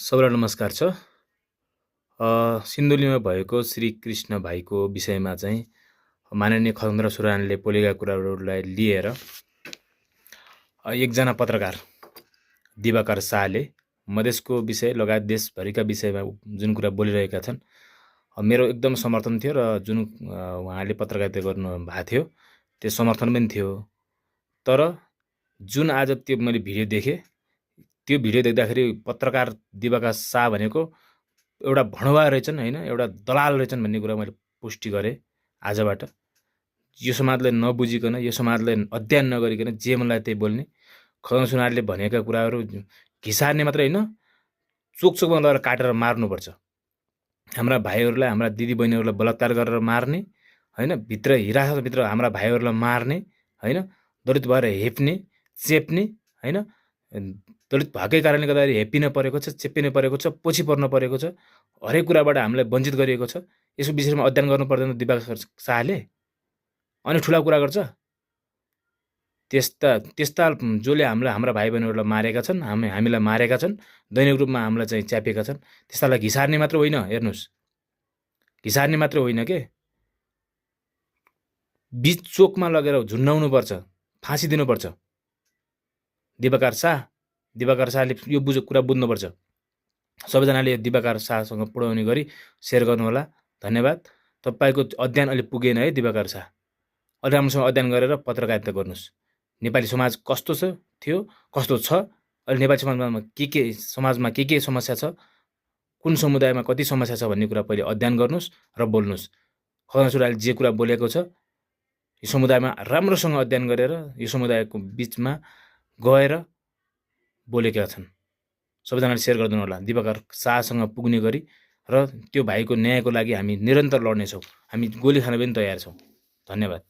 सबैलाई नमस्कार छ। सिन्धुलीमा भएको श्री कृष्ण भाइको विषयमा चाहिँ माननीय खगेन्द्र सुरानले बोलेका कुराहरूलाई लिएर एकजना पत्रकार दिवाकर शाहले मधेसको विषय लगायत देशभरिका विषयमा जुन कुरा बोलिरहेका छन्, मेरो एकदम समर्थन थियो र जुन उहाँले पत्रकारिता गर्नु भएको थियो त्यो समर्थन पनि थियो। तर जुन आज त्यो मैले भिडियो देखेँ, त्यो भिडियो देख्दाखेरि पत्रकार दिवाकर शाह भनेको एउटा भणुवा रहेछन् हैन, एउटा दलाल रहेछन् भन्ने कुरा मैले पुष्टि गरेँ आजबाट। यो समाजलाई नबुझिकन, यो समाजलाई अध्ययन नगरिकन जे मन लाग्यो त्यही बोल्ने, खगेन्द्र सुनारले भनेका कुराहरू घिसार्ने मात्रै हैन, चोकचोकमा लगेर काटेर मार्नुपर्छ। हाम्रा भाइहरूलाई, हाम्रा दिदीबहिनीहरूलाई बलात्कार गरेर मार्ने हैन, भित्र हिरासतभित्र हाम्रा भाइहरूलाई मार्ने हैन, दलित भएर हेप्ने, चेप्ने हैन, दलित भएकै कारणले गर्दाखेरि हेपिन परेको छ, चेपिन परेको छ, पछि पर्न परेको छ, हरेक कुराबाट हामीलाई वञ्चित गरिएको छ। यसको विषयमा अध्ययन गर्नु पर्दैन दिवाकर शाहले? अनि ठुला कुरा गर्छ। त्यस्ता जसले हाम्रा भाइ बहिनीहरूलाई मारेका छन्, हामीलाई मारेका छन्, दैनिक रूपमा हामीलाई चाहिँ च्यापेका छन्, त्यस्तालाई घिसार्ने मात्र होइन। हेर्नुहोस्, घिसार्ने मात्र होइन के, बीच चोकमा लगेर झुन्डाउनु पर्छ, फाँसी दिनुपर्छ। दिवाकर शाहले यो कुरा बुझ्नुपर्छ। सबैजनाले दिवाकर शाहसँग पुर्याउने गरी सेयर गर्नुहोला। धन्यवाद। तपाईको अध्ययन अलि पुगेन है दिवाकर शाह। अलि राम्रोसँग अध्ययन गरेर पत्रकारिता गर्नुहोस्। नेपाली समाज कस्तो थियो, कस्तो छ, अहिले नेपाली समाजमा के समस्या छ, कुन समुदायमा कति समस्या छ भन्ने कुरा पहिले अध्ययन गर्नुहोस् र बोल्नुहोस्। खगेन्द्र सुनारले जे कुरा बोलेको छ, यो समुदायमा राम्रोसँग अध्ययन गरेर यो समुदायको बीचमा गएर बोलेका छन्। सबैजनाले सेयर गरिदिनु होला दिवाकर शाहसँग पुग्ने गरी, र त्यो भाइको न्यायको लागि हामी निरन्तर लड्नेछौँ। हामी गोली खान पनि तयार छौँ। धन्यवाद।